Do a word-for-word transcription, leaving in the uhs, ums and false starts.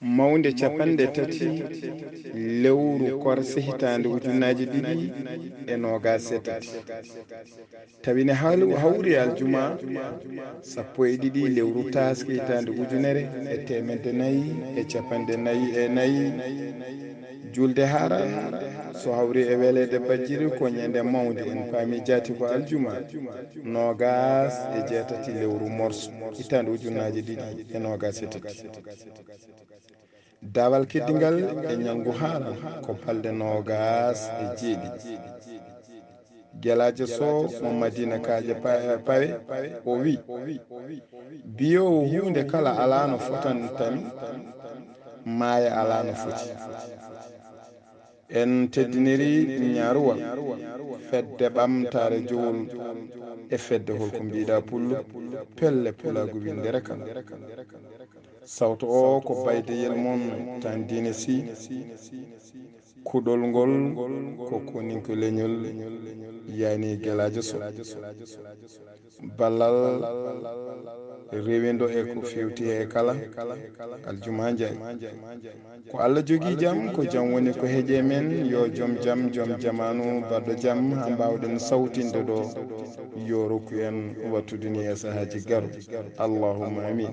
Mawnde capanɗe tati lewru korse hitaande ujunnaaji ɗiɗi e noogaas e tati. Tawi ne haal-, hawri aljuma sappo e ɗiɗi lewru taaske hitaande ujunere e teemedde nayi e capanɗe nayi e nayi. Julde haran so hawri e weleede bajjiri ko ñande mawnde, en paami jaati ko aljuma noogaas e jeetati lewru morso hitaande ujunnaaji ɗiɗi e noogaas e tati. Daawal keddigal e ñalngu haran ko balɗe noogaas e jeeɗiɗi. Gelaajo Sow mo Madiina Kaaƴe Pa-, Pawe, o wi, biyoowo huunde kala alaa no fotanta mi, maaya alaa no foti. En teddiniri ñaaruwal fedde ɓamtaare jowol e fedde Holko Mbiiɗaa Pullo, pelle pulaagu winndere kala. Sawto o ko baydeyel mon Tan Diine Sy. Kuɗol ngol ko Koninko Leñol, yani Gelaajo Sow. Ballal rewindo e ko fewti e kala, aljuma njaay. Ko Allah jogii jam, ko jam woni ko heƴe men. Yo jom jam, jom jamaanu, baɗɗo jam, haa mbaawɗen sawtinde ɗo. Yo rokku en wattude ni e sahaaji garu. Allahumma amin.